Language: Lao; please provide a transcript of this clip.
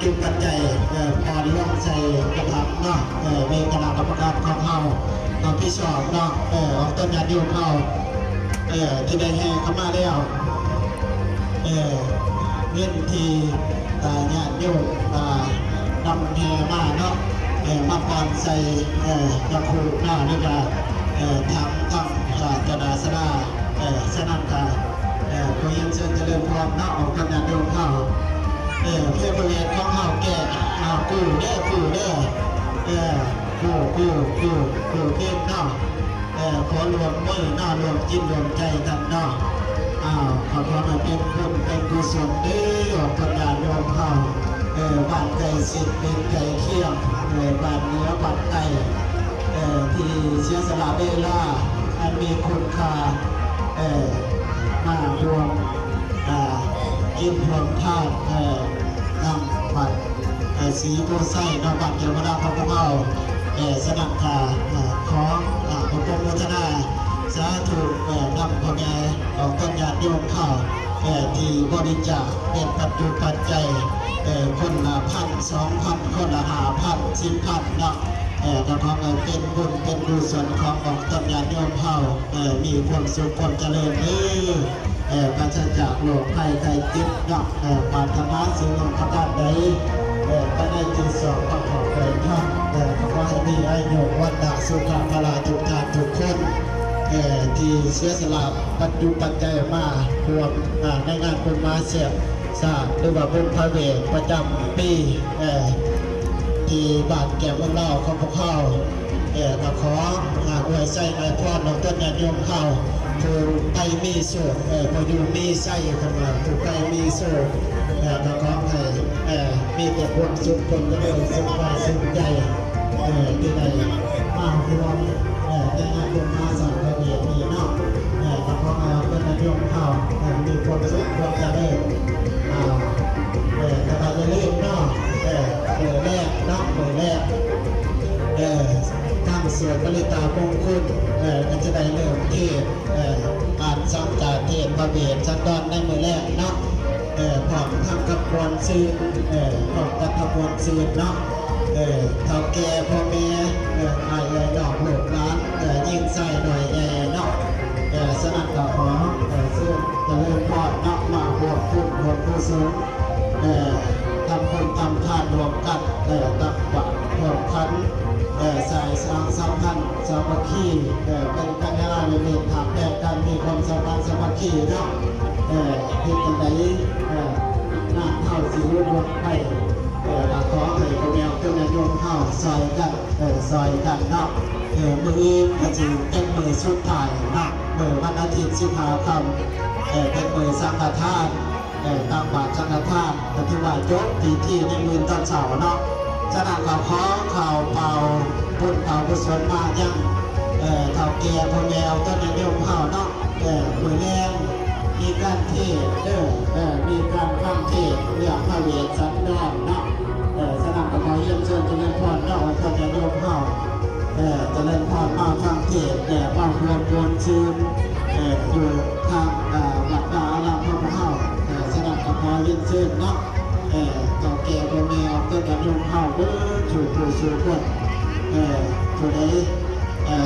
ຈຸດປັດໄຈ ເອີ ກ່ອນລົງໃສ່ກະຖາງເນາະ ເອີ ມີຄະນະກຳມະການຂອງເຮົາຮັບຜິດຊອບເນາະ ເອີ ອອກຕົນຍາດໂຍມເຮົາ ເອີ ທີ່ໄດ້ແຫ່ເຂົ້າມາແລ້ວ ເອີ ເງິນທີ່ ອ່າ ຍາດໂຍມ ອ່າ ນຳແຫ່ມາເນາະ ເອີ ມາກ່ອນໃສ່ ເອີ ພະຄູເນາະ ແລ້ວກະ ເອີ ທາງ ທາງ ອ່າ ເຈົ້າໜ້າສາລາ ເອີ ສະນັ້ນກະ ເອີ ຂໍຮຽນເຊີນຈະເລີນພອນເນາະ ອອກຕົນຍາດໂຍມເຮົາ ເອີ ເພລະເວດຂອງເຮົາແກ່ ອ່າ ກູ້ເດີ ກູ້ເດີ ເອີ ກູ້ ກູ້ ກູ້ ກູ້ເພງເນາະ ເອີ ຂໍລວມມືເນາະ ລວມຈິດລວມໃຈກັນເນາະ ອ້າວ ຂໍ ຂໍໃຫ້ເປັນບຸນເປັນກຸສົນເດີ ອອກຕົນຍາດໂຍມເຮົາ ເອີ ບ້ານໃກ້ຊິດ ເປັນໃກ້ຄຽງ ເອີ ບ້ານເໜືອ ບ້ານໃຕ້ ເອີ ທີ່ເສຍສະຫຼະເວລາອັນມີຄຸນຄ່າ ເອີ ມາຮ່ວມ ອ່າ ກິນຮ່ວມທານ ເອີ ນຳວັດ ເອີ ສີໂພໄຊເນາະ ບ້ານແກ້ວມະນາຂອງພວກເຮົາ ເອີ ສະນັ້ນກະ ເອີ ຂໍ ອ່າ ອະນຸໂມທະນາສາທຸ ເອີ ນຳພໍ່ແມ່ອອກຕົນຍາດໂຍມເຮົາ ເອີ ທີ່ບໍລິຈາກເປັນປັດຈຸປັດໄຈ ເອີ ຄົນລະພັນ ສອງພັນ ຄົນລະຫ້າພັນ ສິບພັນເນາະ ເອີ ກະຂໍໃຫ້ເປັນບຸນເປັນກຸສົນຂອງອອກຕົນຍາດໂຍມເຮົາ ເອີ ມີຄວາມສຸກຄວາມຈະເລີນເດີ ເອີ ປາສະຈາກໂລກໄພໄຂ້ເຈັບເນາະ ເອີ ປາດຖະໜາສິ່ງໃດປະການໃດ ເອີ ພາຍໃນທີ່ຊອບປະກອບໄດ້ທັງ ເອີ ຂໍໃຫ້ມີອາຍຸວັນນະສຸຂະພະລາທຸກທ່ານທຸກຄົນ ເອີ ທີ່ເສຍສະຫຼະປັດຈຸປັດໄຈມາຮ່ວມ ເອີ ໃນງານບຸນມະຫາຊາດ ຫຼືວ່າບຸນພະເວດປະຈຳປີ ເອີ ທີ່ບ້ານແກ້ວເມືອງລາວຂອງພວກເຮົາ ເອີ ກະຂໍອວຍໄຊອວຍພອນອອກຕົນຍາດໂຍມເຮົາ ຜູ້ໄປມີໂຊກ ເອີ ຜູ້ຢູ່ມີໄຊ ເພິ່ນວ່າຜູ້ໄປມີໂຊກ ເອີ ກະຂໍໃຫ້ ເອີ ມີແຕ່ຄວາມສຸກຄວາມຈະເລີນ ສຸກກາຍສຸກໃຈ ເອີ ທີ່ໄດ້ມາຮ່ວມ ເອີ ໃນງານບຸນມະຫາຊາດປະເພນີນີ້ເນາະ ເອີ ກະຂໍໃຫ້ເພິ່ນໄດ້ຍົມເຮົາ ເອີ ມີຄວາມສຸກຄວາມຈະເລີນ ເອີ ແຕ່ວ່າຢ່າລືມເນາະ ເອີ ມື້ແລກເນາະ ມື້ແລກ ເອີ ທາງສວດປະລິຕາມົງຄຸນ ເອີ ກະຈະໄດ້ເລີ່ມເທດ ເອີ ອ່ານສັງກາເທດພະເວດສັນດອນໃນມື້ແລກເນາະ ເອີ ພ້ອມທັງກັບມ່ວນຊື່ນ ເອີ ພ້ອມກັບຂະບວນຊື່ນເນາະ ເອີ ເຖົ້າແກ່ພໍ່ແມ່ ເອີ ອ້າຍເອື້ອຍນ້ອງລູກຫຼານ ເອີ ຍິງຊາຍນ້ອຍໃຫຍ່ເນາະ ເອີ ສະນັ້ນກະຂໍ ເອີ ເຊີນຈະເລີນພອນເນາະ ມາຮ່ວມບຸນຮ່ວມກຸສົນ ເອີ ທຳບຸນທຳທານຮ່ວມກັນ ເອີ ຕັກບາດຮ່ວມຂັນ ເອີ ສາຍສາງສຳພັນສາມັກຄີ ເອີ ເປັນກັນຍານະມິດ ຮັກແພງກັນ ມີຄວາມສາມັກສາມັກຄີເນາະ ເອີ ເຮັດຈັ່ງໃດ ເອີ ງານເຮົາຊິລຸລ່ວງໄປ ເອີ ກະຂໍໃຫ້ພໍ່ແມ່ເຈົ້າຍາດໂຍມເຮົາຊ່ອຍກັນ ເອີ ຊ່ອຍກັນເນາະ ເອີ ມື້ອື່ນກະຊິເປັນມື້ສຸດທ້າຍເນາະ ມື້ວັນອາທິດສິບຫ້າຄ່ຳ ເອີ ເປັນມື້ສັງຄະທານ ເອີ ຕັກບາດສັງຄະທານ ກະຖືວ່າຈົບພິທີໃນມື້ຕອນເຊົ້າເນາະ ສະນັ້ນກະຂໍຂ່າວເປົ່າບຸນຂ່າວກຸສົນມາຍັງ ເອີ ເຖົ້າແກ່ພໍ່ແມ່ເຈົ້າຍາດໂຍມເຮົາເນາະ ເອີ ມື້ແລງມີການເທດເດີ ເອີ ມີການຟັງເທດເລື່ອງພະເວດສັນດອນເນາະ ເອີ ສະນັ້ນກະຂໍຮຽນເຊີນຈະເລີນພອນເນາະ ອອກຕົນຍາດໂຍມເຮົາ ເອີ ຈະເລີນພອນມາຟັງເທດ ເອີ ມາຮ່ວມມ່ວນຊື່ນ ເອີ ຢູ່ທາງ ເອີ ວັດວາອາລາມຂອງເຮົາ ເອີ ສະນັ້ນກະຂໍຮຽນເຊີນເນາະ ເອີ ເຖົ້າແກ່ພໍ່ແມ່ອອກຕົນຍາດໂຍມເຮົາເບິດສູ່ຜູ້ສູ່ຄົນ ເອີ ຜູ້ໃດ ເອີ